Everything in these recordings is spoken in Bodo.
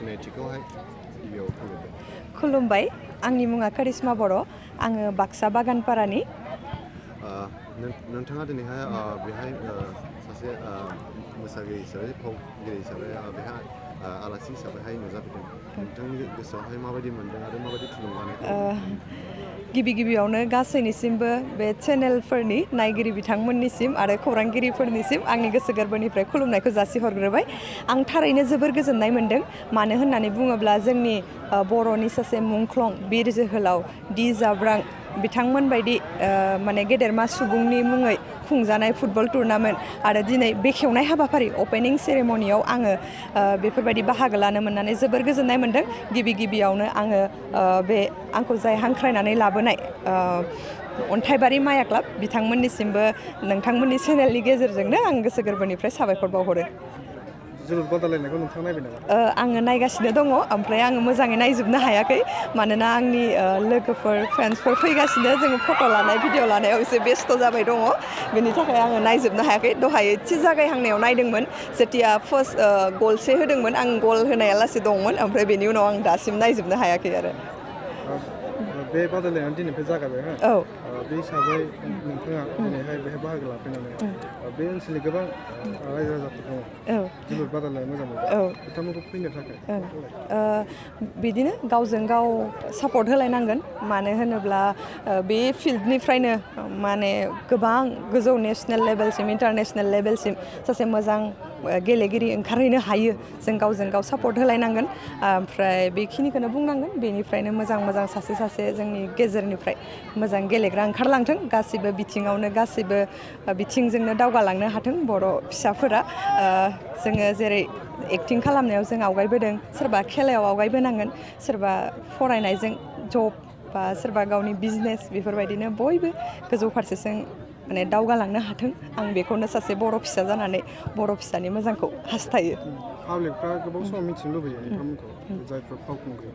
सिनायथिखौहाय गिबियाव खुलुमबाय। खुलुमबाय, आंनि मुङा करिश्मा बर', आङो बाक्सा बागानपारानि। नोंथाङा दिनैहाय बेहाय सासे मोसागिरि हिसाबै फावगिरि हिसाबै बेहाय आलासि हिसाबैहाय नुजाफैदों। नोंथांनि गोसोआवहाय माबायदि मोनदों आरो माबायदि थुलुंगानायखौ? गिबियावनो गासैनिसिमबो बे चेनेलफोरनि नायगिरि बिथांमोननिसिम आरो खौरांगिरिफोरनिसिम आंनि गोसो गोरबोनिफ्राय खुलुमनायखौ जासिहरग्रोबाय। आं थारैनो जोबोर गोजोननाय मोन्दों, मानो होननानै बुङोब्ला जोंनि बर'नि सासे मुंख्लं बिर जोहोलाव डि जाब्रां बिथांमोनबायदि माने गेदेरमा सुबुंनि मुङै खुंजानाय फुटबल टुर्नामेन्ट आरो दिनै बेखेवनाय हाबाफारि अपेनिं सेरेमनियाव आङो बेफोरबायदि बाहागो लानो मोननानै जोबोर गोजोननाय मोन्दों। गिबियावनो आङो बे आंखौ जाय हांख्रायनानै लाबोनाय अन्थाइबारि माया क्लाब बिथांमोननिसिमबो नोंथांमोननि चेनेलनि गेजेरजोंनो आं गोसो गोरबोनिफ्राय साबायखर बावहरो। जोलुर बादायलायनायखौ नोंथाङा नायबाय नामा? आङो नायगासिनो दङ, ओमफ्राय आङो मोजाङै नायजोबनो हायाखै मानोना आंनि लोगोफोर फ्रेन्ड्सफोर फैगासिनो, जोङो फट' लानाय भिडिअ लानायाव एसे बेस्थ' जाबाय दङ, बेनि थाखाय आङो नायजोबनो हायाखै। दहाय एसे जागायहांनायाव नायदोंमोन, जेथिया फार्स्ट गलसे होदोंमोन आं गल होनाया लासै दंमोन, ओमफ्राय बेनि उनाव आं दासिम नायजोबनो हायाखै आरो। बे बादायलायनाया दिनैनिफ्राय जागायबाय हो? औ। बे हिसाबै नोंथाङा दिनैहाय बेहाय बाहागो लाफैनानै बे ओनसोलनि गोबां रायजो राजाफोर दङ जोलुर बादायलायनाय मोजां मोनो, बिथांमोनखौ फैनो थाखाय बिदिनो गावजों गाव सापर्ट होलायनांगोन। मानो होनोब्ला बे फिल्डनिफ्रायनो माने गोबां गोजौ नेसनेल लेभेलसिम इन्टारनेसनेल लेभेलसिम सासे मोजां गेलेगिरि ओंखारहैनो हायो। जों गावजों गाव सापर्ट होलायनांगोन, ओमफ्राय बेखिनिखौनो बुंनांगोन। बेनिफ्रायनो मोजां सासे जोंनि गेजेरनिफ्राय मोजां गेलेग्रा ओंखारलांथों, गासिबो बिथिङावनो गासिबो बिथिंजोंनो दावगालांनो हाथों बर' फिसाफोरा। जोङो जेरै एक्टिं खालामनायाव जों आवगायबोदों, सोरबा खेलायाव आवगायबोनांगोन, सोरबा फरायनायजों जब बा सोरबा गावनि बिजनेस, बेफोरबायदिनो बयबो गोजौ फारसेजों माने दावगालांनो हाथों। आं बेखौनो सासे बर' फिसा जानानै बर' फिसानि मोजांखौ हास्थायो। पाब्लिकफ्रा गोबाव सम मिथिनो लुबैयो नोंथांमोनखौ, जायफोर फावखुंग्रि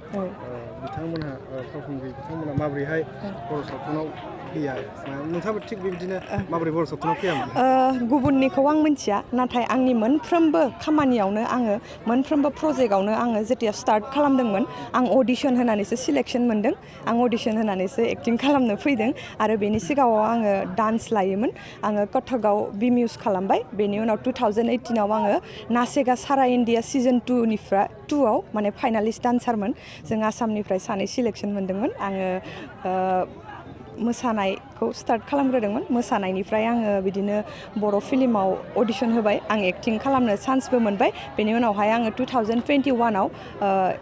बिथांमोनहा माबोरैहाय बर' सावथुनाव फैया, नोंथाङाबो थिग बेबायदिनो माबोरै बर' सावथुनाव फैयामोन? गुबुननिखौ आं मिथिया, नाथाय आंनि मोनफ्रोमबो खामानियावनो आङो मोनफ्रोमबो प्रजेक्टआवनो आङो जेथिया स्टार्ट खालामदोंमोन, आं अडिसन होनानैसो सिलेक्सन मोन्दों, आं अडिसन होनानैसो एक्टिं खालामनो फैदों। आरो बेनि सिगाङाव आङो डान्स लायोमोन, आङो कथकआव बिमिउस खालामबाय। बेनि उनाव 2018आव आङो नासेगा सारा इण्डिया सिजन 2आव माने फाइनालिस्ट डान्सारमोन। जों आसामनिफ्राय सानै सिलेक्सन मोन्दोंमोन। आङो मोसानायखौ स्टार्ट खालामग्रोदोंमोन, मोसानायनिफ्राय आङो बिदिनो बर' फिल्माव अडिसन होबाय, आं एक्टिं खालामनो चान्सबो मोनबाय। बेनि उनावहाय आङो 2021आव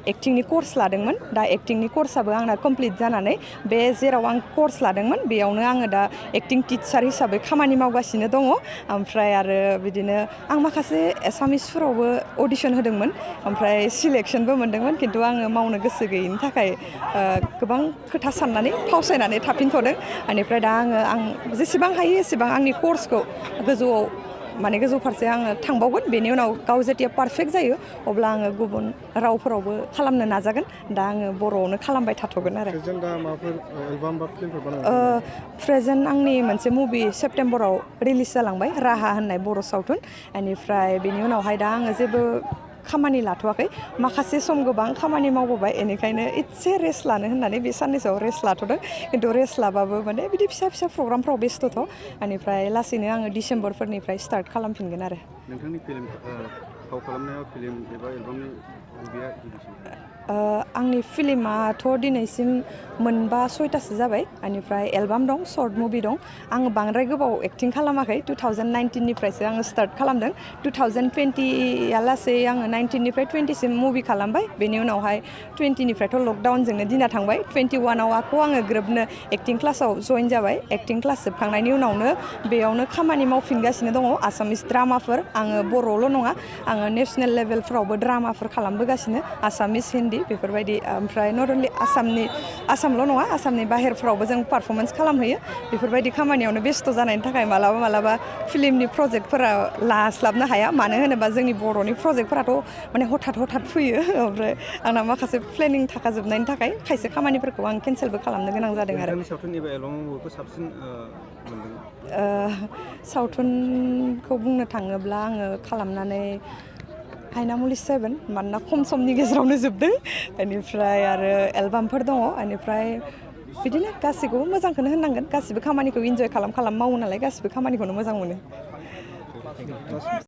एक्टिंनि कर्स लादोंमोन। दा एक्टिंनि कर्सआबो आंना कमप्लिट जानानै बे जेराव आं कर्स लादोंमोन बेयावनो आङो दा एक्टिं टिचार हिसाबै खामानि मावगासिनो दङ। ओमफ्राय आरो बिदिनो आं माखासे एसामिसफोरावबो अडिसन होदोंमोन, ओमफ्राय सिलेक्सनबो मोन्दोंमोन, खिन्थु आङो मावनो गोसो गैयिनि थाखाय गोबां खोथा साननानै फावसायनानै थाफिनथ'दों। बेनिफ्राय दा आं जेसेबां हायो एसेबां आंनि कर्सखौ गोजौ फारसे आङो थांबावगोन। बेनि उनाव गाव जेथिया पारफेक्ट जायो अब्ला आङो गुबुन रावफोरावबो खालामनो नाजागोन। दा आङो बर'आवनो खालामबाय थाथ'गोन आरो। प्रेजेन्ट आंनि मोनसे मुभि सेप्तेम्बराव रिलिज जालांबाय, राहा होननाय बर' सावथुन। बेनिफ्राय बेनि उनावहाय दा आङो जेबो खामानि लाथ'वाखै, माखासे सम गोबां खामानि मावबोबाय, बेनिखायनो एसे रेस्ट लानो होननानै बे साननैसोआव रेस्ट लाथ'दों। खिन्थु रेस्ट लाबाबो माने बिदि फिसा प्रग्रामफ्राव बेस्थ'थ'। बेनिफ्राय लासैनो आङो डिसेम्बरफोरनिफ्राय स्टार्ट खालामफिनगोन आरो। नोंथांनि फाव खालामनायाव फिल्म एबा एलबामनि बबेया गिबिसिन? आंनि फिल्माथ' दिनैसिम 5-6थासो जाबाय। बेनिफ्राय एलबाम दं, सर्ट मुभि दं। आङो बांद्राय गोबाव एक्टिं खालामाखै, 2019निफ्रायसो आङो स्टार्ट खालामदों। 2020आ लासै आङो 19निफ्राय 20सिम मुभि खालामबाय। बेनि उनावहाय 20निफ्रायथ' लकडाउनजोंनो दिना थांबाय। 21आव आङो ग्रोबनो एक्टिं क्लासाव जइन जाबाय। एक्टिं क्लास जोबखांनायनि उनावनो बेयावनो खामानि मावफिनगासिनो दङ, आसामिस ड्रामाफोर। आङो बर'ल' नङा, आङो नेसनेल लेभेलफ्रावबो ड्रामाफोर खालामबोगासिनो, आसामिस, हिन्दी बेफोरबायदि। ओमफ्राय नट अनलि आसामल' नङा, आसामनि बाहेरफ्रावबो जों पारफरमेन्स खालामहैयो। बेफोरबायदि खामानियावनो बेस्थ' जानायनि थाखाय मालाबा फिल्मनि प्रजेक्टफोरा लास्लाबनो हाया। मानो होनोबा जोंनि बर'नि प्रजेक्टफोराथ' माने हथात फैयो। ओमफ्राय आंना माखासे प्लेनिं थाखाजोबनायनि थाखाय खायसे खामानिफोरखौ आं केन्सेलबो खालामनो गोनां जादों आरो। सावथुन एबा एलबामाव बबेखौ साबसिन मोनदों? सावथुनखौ बुंनो थाङोब्ला आङो खालामनानै हायनामुलि 7 मानोना खम समनि गेजेरावनो जोबदों बेनिफ्राय आरो एलबामफोर दङ बेनिफ्राय बिदिनो गासैखौबो मोजांखौनो होननांगोन गासिबो खामानिखौ इन्जय खालाम मावो नालाय गासिबो खामानिखौनो मोजां मोनो